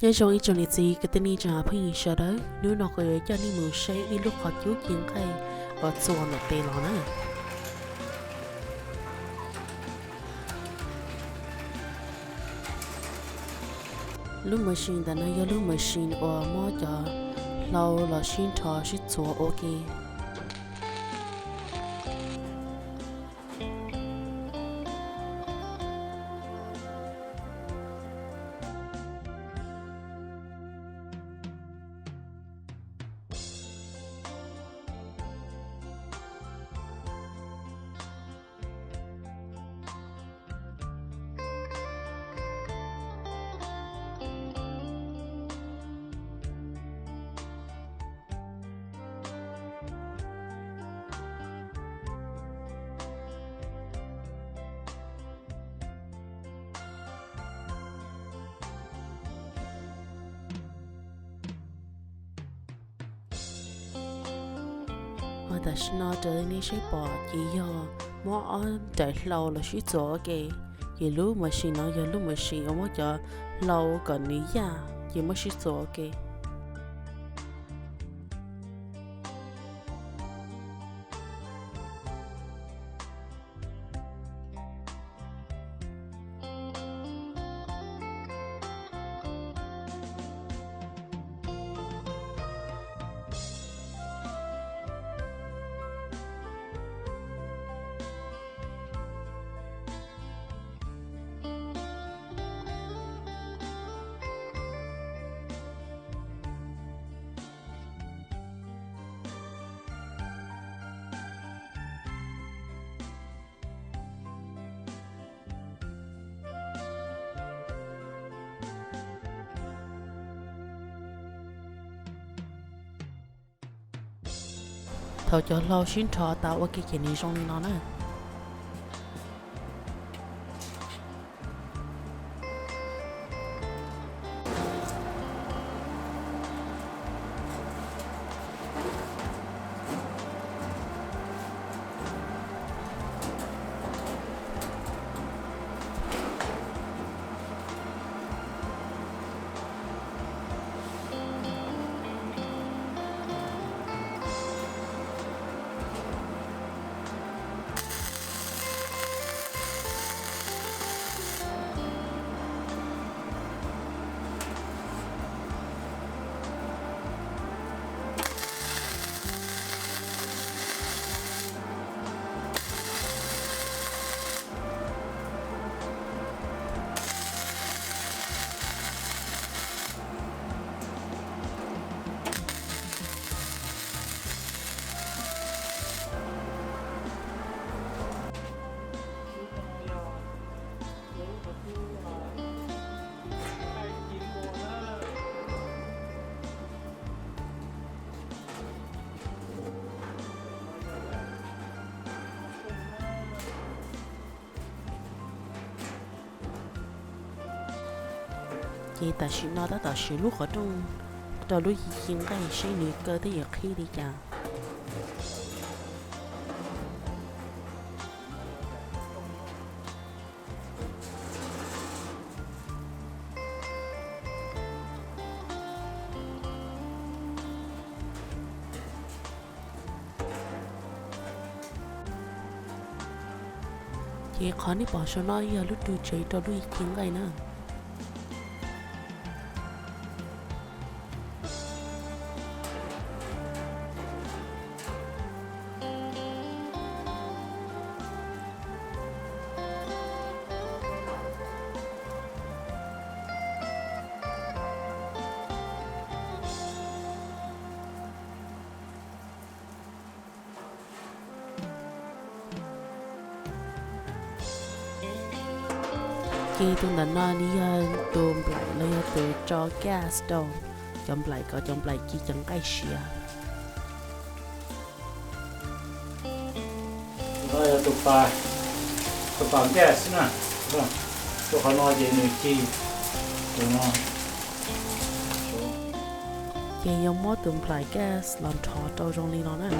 Nyob zoo ib tsoom niam txiv kwv tij neej tsa phooj ywg sawv daws, hnub no kuv yuav coj nej mus saib ib lub qhov cub ci nqaij uas txuas ntawm tes los na. Lub machine ntawm no yog lub machine uas muab cov hlau los sib nrho sib txuas ua ke. Ho tam sim no raws li nej saib pom ces yog muab ob nraim hlau los sib txuas ua ke, ces lub machine no yog lub machine uas muab cov hlau kom nws yaj ces muab sib txuas ua ke. Thaum cov hlau sib nrho tas ua ke ces nws zoo li no na. Ces tam sim no tab tom siv lub qhov rooj rau lub ci nqaij seb nws kaw thiab yuav qhib li cas. Ces qhov nej pom saum no yog lub ru tsev rau lub ci nqaij na. Ces tus ntawm no nws yog tus nplaim los yog tus tso gas rau cov nplaim kom cov nplaim ci cov nqaij siav. Tus no yog tus pas, tus pas gas na. Tus qhov no ces nws ci, tus no. Ces yuav muab tus nplaim gas los nrho rau zoo li no na.